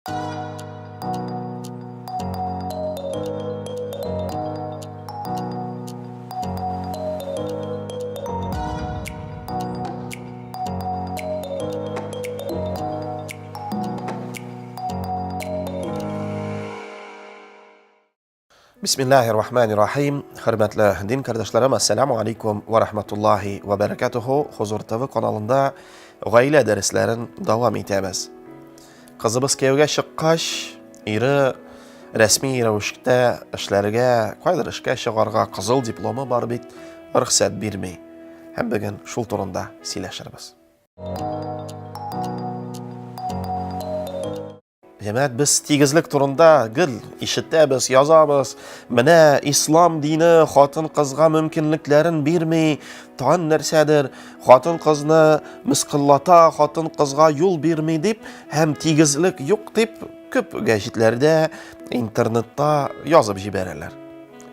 Бисмиллахи рахмани рахим. Хөрмәтле дин кардәшләрем, ассаламу алейкум ва рахматуллахи ва баракатуху. Хузур ТВ каналында гаилә дәресләрен дәвам итәбез. Кызыбыз кияүгә чыккач, ире рәсми рәвештә эшләргә, кайдыр эшкә чыгарга, кызыл дипломы бар бит, рөхсәт бирми. Һәм бүген шул турында сөйләшербез. Җәмәгать, без тигезлек турында гел ишетәбез, язабыз. Менә ислам дине хатын-кызга мөмкинлекләрен бирми, тагын нәрсәдер, хатын-кызны мыскыллата, хатын-кызга юл бирми дип һәм тигезлек юк дип күп гәҗитләрдә, интернетта язып җибәрәләр.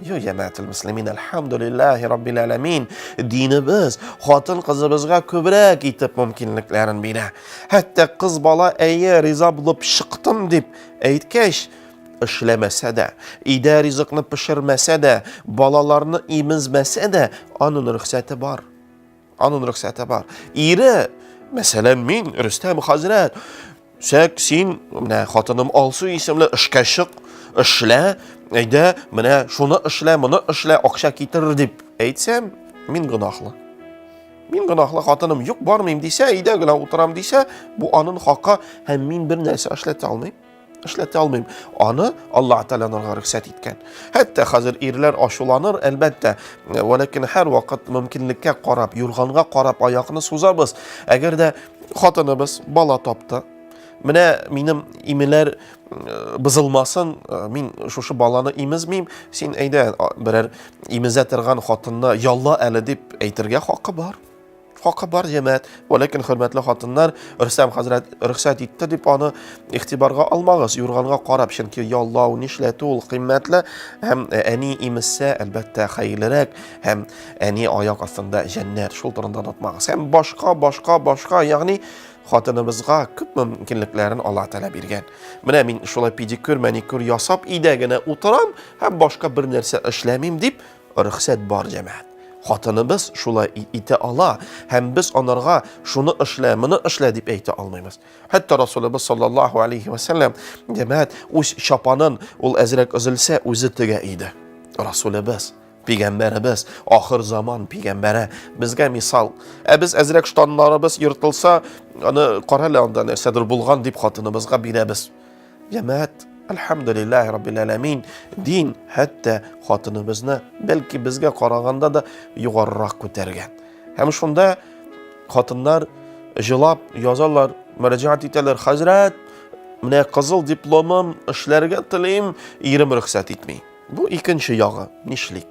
Йо, җәмәгател мөслимин, әлхәмдүлилләһи раббил әләмин. Динебез хатын-кызыбызга күбрәк итеп мөмкинлекләрен бирә. Хәтта кыз бала әйе риза булып чыктым дип әйткәч, эшләмәсә дә, өйдә ризыкны пешермәсә дә, балаларны имезмәсә дә, аның рөхсәте бар. Аның рөхсәте бар. Ире, мәсәлән, мин, Рөстәм хәзрәт, сәк син, менә хатыным Алсу исемле, эшкә чык, эшлә, әйдә, менә шуны эшлә, моны эшлә, акча китер дип әйтсәм, мин гөнаһлы. Мин гөнаһлы, хатыным юк, бармыйм дисә, өйдә генә утырам дисә, бу аның хакы һәм мин бер нәрсә эшләтә алмыйм. Эшләтә алмыйм. Аны Аллаһ Тәгалә анарга рөхсәт иткән. Хәтта хәзер ирләр ачуланыр, әлбәттә. Вәләкин һәр вакыт мөмкинлеккә карап, юрганга карап аякны сузабыз. Әгәр дә хатыныбыз бала тапты, менә минем имеләр э, бызылмасын, э, мин шушы баланы имезмим, син әйдә берәр имезә торган хатынны ялла әле дип әйтергә хакы бар. Хакы бар, җәмәгать. Вәләкин хөрмәтле хатыннар, Рөстәм хәзрәт рөхсәт итте дип аны игътибарга алмагыз, юрганга карап, чөнки яллау, нишләтү ул кыйммәтле һәм әни имезсә, әлбәттә, хәерлерәк һәм әни аяк астында җәннәт, шул турында онытмагыз. Һәм башка, башка, башка, ягъни хатыныбызга күп мөмкинлекләрен Аллаһ Тәгалә биргән. Менә мин шулай педикюр, маникюр ясап өйдә генә утырам һәм башка бер нәрсә эшләмим дип Рөхсәт бар, җәмәгать. Хатыныбыз шулай итә ала, һәм без анарга шуны эшлә, моны эшлә дип әйтә алмыйбыз. Хәтта Расулыбыз саллаллаһу алейхи ва сәлләм, җәмәгать, үз чапанын ул әзрәк өзелсә, үзе тегә иде. Расулыбыз, пигамбәребез, ахыр заман пигамбәре безгә мисал. Ә без әзрәк штаннарыбыз ертылса, аны кара әле анда нәрсәдер булган дип хатыныбызга бирәбез. Җәмәгать, әлхәмдүлилләһи раббил әләмин, дин хәтта хатыныбызны бәлки безгә караганда да югарырак күтәргән. Һәм шунда хатыннар җылап язалар, мөрәҗәгать итәләр, хәзрәт, менә кызыл дипломым, эшләргә телим, ирем рөхсәт итми. Бу икенче ягы, нишлик?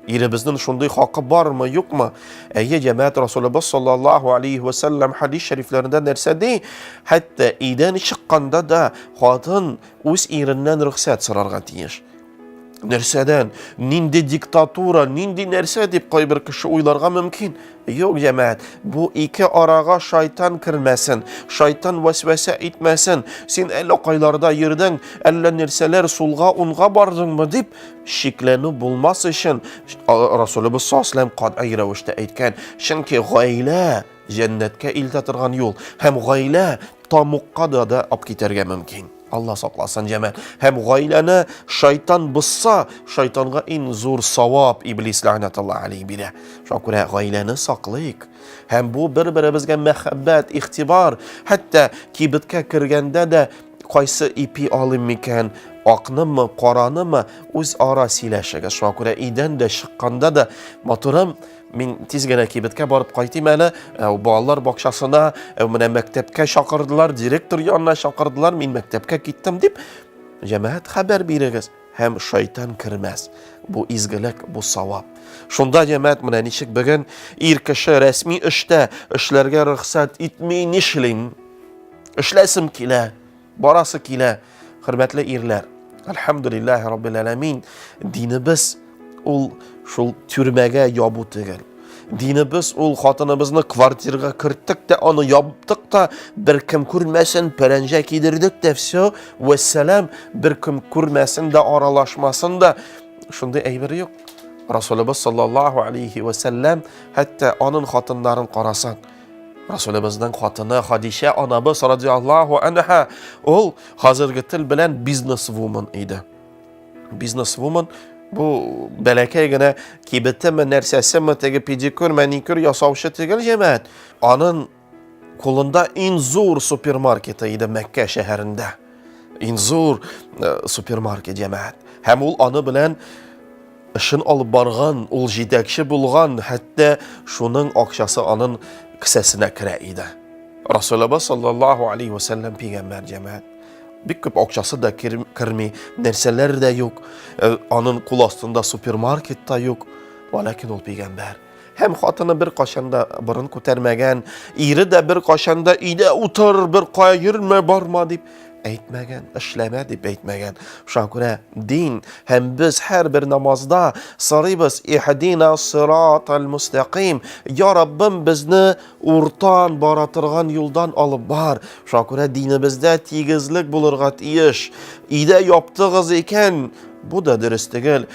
Иребезнең шундый хакы бармы, юкмы? Әйе, җәмәгать Расулыбыз саллаллаһу алейхи ва саллям хадис шәрифләрендә нәрсә ди? Хәтта өйдән чыкканда да хатын үз иреннән рөхсәт сорарга тиеш. Нәрсәдән? Нинди диктатура, нинди нәрсә дип кайбер кеше уйларга мөмкин. Юк, җәмәгать, бу ике арага шайтан кермәсен, шайтан вәсвәсә итмәсен. Син әллә кайларда йөрдең, әллә нәрсәләр сулга, унга бардыңмы дип шикләнү булмас өчен Расулыбыз саллаллаһу катгый рәвештә әйткән. Чөнки гаилә җәннәткә илтә торган юл һәм гаилә тамукка да да алып китәргә мөмкин. Алла сакласын, җәмәгать. Һәм гаиләне шайтан бозса, шайтанга иң зур савап иблис ләгънәтуллаһ алейһ бирә. Шуңа күрә гаиләне саклыйк. Һәм бу бер-беребезгә мәхәббәт, игътибар, хәтта кибеткә кергәндә дә кайсы ипи алыйм микән, акнымы, каранымы, үзара сөйләшегез. Шуңа күрә өйдән дә чыкканда да матурым, Мин тиз генә кибеткә барып кайтыйм әле, э, балалар бакчасына, э, менә мәктәпкә чакырдылар, директор янына чакырдылар, мин мәктәпкә киттем дип, җәмәгать хәбәр бирегез һәм шайтан кермәс. Бу изгелек, бу савап. Шунда җәмәгать менә ничек бүген ир кеше рәсми эштә эшләргә рөхсәт итми, нишлим? Эшләсем килә. Барасы килә, хөрмәтле ирләр. Әлхәмдүлилләһи раббил әләмин. Динебез ул шул түрмәгә ябу түгел. Динебез ул хатыныбызны квартирга керттек тә, аны яптык та, беркем күрмәсен, пәрәнҗә кидердек тә, все, вәссәлам, беркем күрмәсен дә, аралашмасын да. Шундый әйбер юк. Расулыбыз саллаллаһу алейхи вә сәлләм, хәтта анын хатыннарын карасаң, Расулыбызның хатыны Хадишә анабыз радиаллаһу анха, ул хәзерге тел белән бизнес-вумен иде. Бизнес-вумен бу бәләкәй генә кибетеме, нәрсәсеме, теге педикюр, маникюр ясаучы түгел җәмәгать. Анын кулында иң зур супермаркеты иде Мәккә шәһәрендә. Иң зур э, супермаркет җәмәгать. Һәм ул аны белән эшен алып барган, ул җитәкче булган, хәтта шуның акчасы анын кесәсенә керә иде. Расулыбыз саллаллаһу алейхи ва сәлләм пәйгамбәр җәмәгать. Бик күп акчасы да керми, нәрсәләр дә юк, э, анын кул астында супермаркет та юк. Вәләкин ул пәйгамбәр. Һәм хатыны бер кашан да борын күтәрмәгән, ире дә бер кашан да өйдә утыр, бер кая йөрмә, барма дип әйтмәгән, эшләмә дип әйтмәгән. Шуңа күрә дин һәм без һәрбер намазда сорыйбыз, иһдина сиратал мустаким. Я Раббым, безне уртан бара торган юлдан алып бар. Шуңа күрә динебездә тигезлек булырга тиеш. Өйдә яптыгыз икән, бу да дөрес түгел.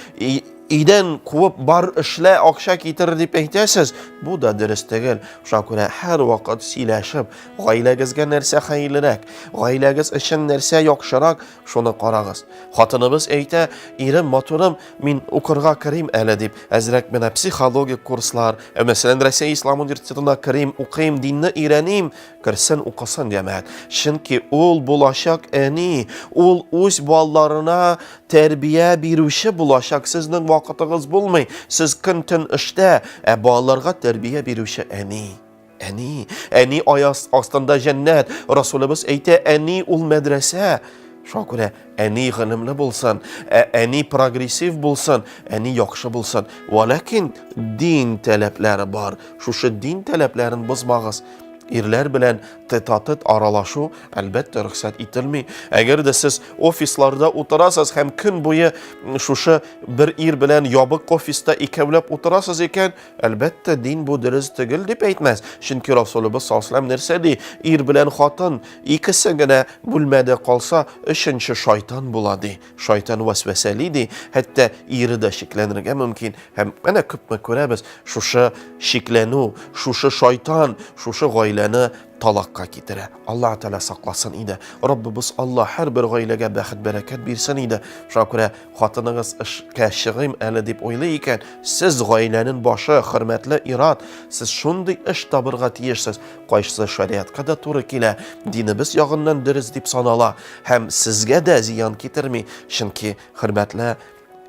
Өйдән куып бар эшлә, акча китер дип әйтәсез, бу да дөрес түгел. Шуңа күрә һәрвакыт сөйләшеп, гаиләгезгә нәрсә хәерлерәк, гаиләгез өчен нәрсә яхшырак, шуны карагыз. Хатыныбыз әйтә, ирем, матурым, мин укырга керим әле дип, әзрәк менә психологик курслар, ә мәсәлән, Россия Ислам университетына керим, укыйм, динне өйрәним, керсен, укысын, җәмәгать. Чөнки ул булачак әни, ул үз балаларына тәрбия бирүче булачак. Сезнең вакытыгыз булмый, сез көн-төн эштә, ә балаларга тәрбия бирүче әни. Әни, әни аяз астында җәннәт. Расулыбыз әйтә, әни ул мәдрәсә. Шуңа күрә әни гыйлемле булсын, ә әни прогрессив булсын, әни яхшы булсын. Вәләкин дин таләпләре бар. Шушы дин таләпләрен бозмагыз. Ирләр белән тет-а-тет аралашу, әлбәттә, рөхсәт ителми. Әгәр дә сез офисларда утырасыз һәм көн буе шушы бер ир белән ябык офиста икәүләп утырасыз икән, Әлбәттә, дин бу дөрес түгел дип әйтмәс. Чөнки Расулыбыз саллаллаһу нәрсә ди? Ир белән хатын икесе генә бүлмәдә калса, өченче шайтан була ди. Шайтан вәсвәсәли ди. Хәтта ире дә шикләнергә мөмкин. Һәм менә күпме күрәбез, шушы шикләнү, шушы шайтан, шушы гаиләне талакка китерә. Аллаһ Тәгалә сакласын иде. Раббыбыз Аллаһ һәрбер гаиләгә бәхет, бәрәкәт бирсен иде. Шуңа күрә Хатыныгыз эшкә чыгыйм әле дип уйлый икән, сез гаиләнең башы, хөрмәтле ир-ат, сез шундый эш табырга тиешсез, кайсы шариатка да туры килә, динебез ягыннан дөрес дип санала һәм сезгә дә зыян китерми, чөнки, хөрмәтле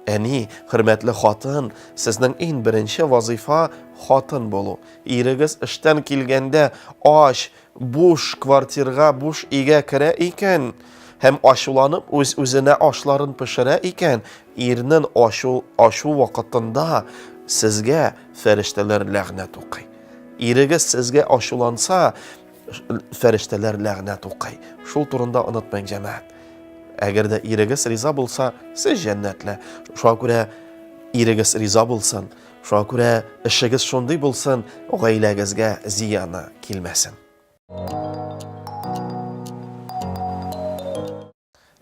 әни, хөрмәтле хатын, сезнең иң беренче вазыйфа хатын булу. Ирегез эштән килгәндә ач, Буш квартирга, буш өйгә керә икән һәм ачуланып үз-үзенә ашларын пешерә икән, ирнең ачу, ачу вакытында сезгә фәрештәләр ләгънәт укый. Ирегез сезгә ачуланса, фәрештәләр ләгънәт укый. Шул турында онытмаң, җәмәгать. Әгәр дә ирегез риза булса, сез җәннәтле. Шуңа күрә ирегез риза булсын. Шуңа күрә эшегез шундый булсын, гаиләгезгә зыяны килмәсен.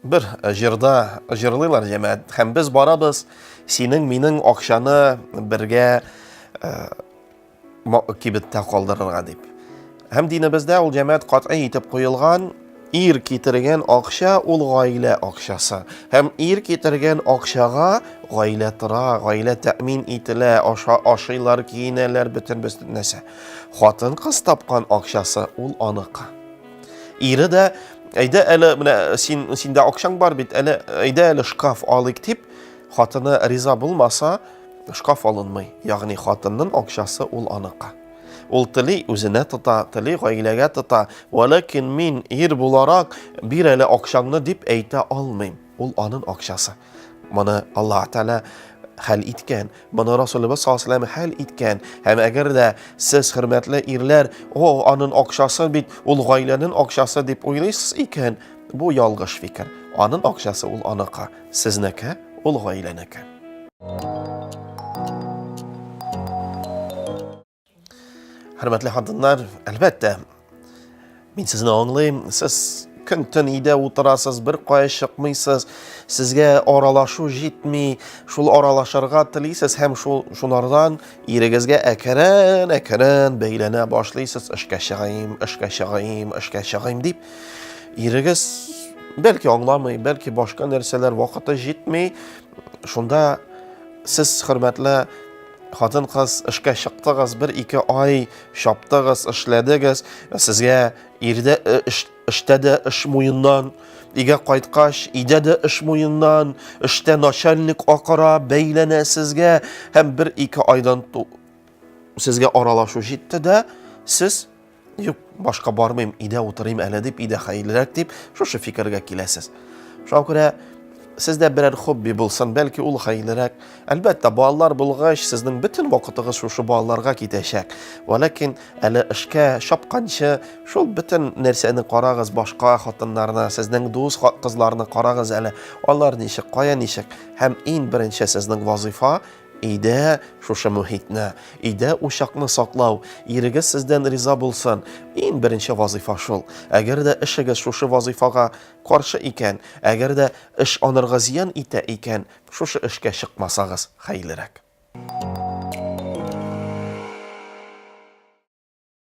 Бер җырда җырлыйлар җәмәгать, һәм без барабыз синең минең акчаны бергә э, кибеттә калдырырга дип. Һәм динебездә ул җәмәгать катгый итеп куелган, ир китергән акча ул гаилә акчасы. Һәм ир китергән акчага гаилә тора, гаилә тәэмин ителә, аша, ашыйлар, киенәләр, бөтен бөтен нәрсә. Хатын-кыз тапкан акчасы ул аныкы. Ире дә, әйдә әле менә син синдә акчаң бар бит, әле әйдә әле шкаф алыйк дип, хатыны риза булмаса, шкаф алынмый. Ягъни хатынның акчасы ул аныкы. Ул тели үзенә тота, тели гаиләгә тота. Вәләкин мин ир буларак бир әле акчаңны дип әйтә алмыйм. Ул анын акчасы. Моны Аллаһ Тәгалә хәл иткән. Моны Расулыбыз саллаллаһу алейһи хәл иткән. Һәм әгәр дә сез хөрмәтле ирләр, о, анын акчасы бит, ул гаиләнең акчасы дип уйлыйсыз икән, бу ялгыш фикер. Анын акчасы ул аныкы, сезнеке ул гаиләнеке. Хөрмәтле хатыннар, әлбәттә, мин сезне аңлыйм. Сез көн-төн өйдә утырасыз, бер кая чыкмыйсыз, сезгә аралашу җитми, шул аралашырга телисез һәм шул шунардан ирегезгә әкрен-әкрен бәйләнә башлыйсыз, эшкә чыгыйм, эшкә чыгыйм, эшкә чыгыйм дип. Ирегез бәлки аңламый, бәлки башка нәрсәләр вакыты җитми. Шунда сез, хөрмәтле хатын-кыз, эшкә чыктыгыз, бер-ике ай чаптыгыз, эшләдегез, сезгә ирдә э, эш, эштә дә эш муеннан, өйгә кайткач, өйдә дә эш муеннан, эштә начальник акыра, бәйләнә сезгә һәм бер-ике айдан сезгә аралашу җитте дә, сез Юк, башка бармыйм, өйдә утырыйм әле дип, өйдә хәерлерәк дип, шушы фикергә киләсез. Шуңа күрә сездә берәр хобби булсын, бәлки ул хәерлерәк. Әлбәттә, балалар булгач, сезнең бөтен вакытыгыз шушы балаларга китәчәк. Вәләкин әле эшкә чапканчы, шул бөтен нәрсәне карагыз, башка хатыннарны, сезнең дус кызларны карагыз әле. Алар ничек, кая ничек. Һәм иң беренче сезнең вазыйфа Өйдә шушы мохитне, өйдә учакны саклау, ирегез сездән риза булсын, иң беренче вазыйфа шул. Әгәр дә эшегез шушы вазыйфага каршы икән, әгәр дә эш анырга зыян итә икән, шушы эшкә чыкмасагыз хәерлерәк.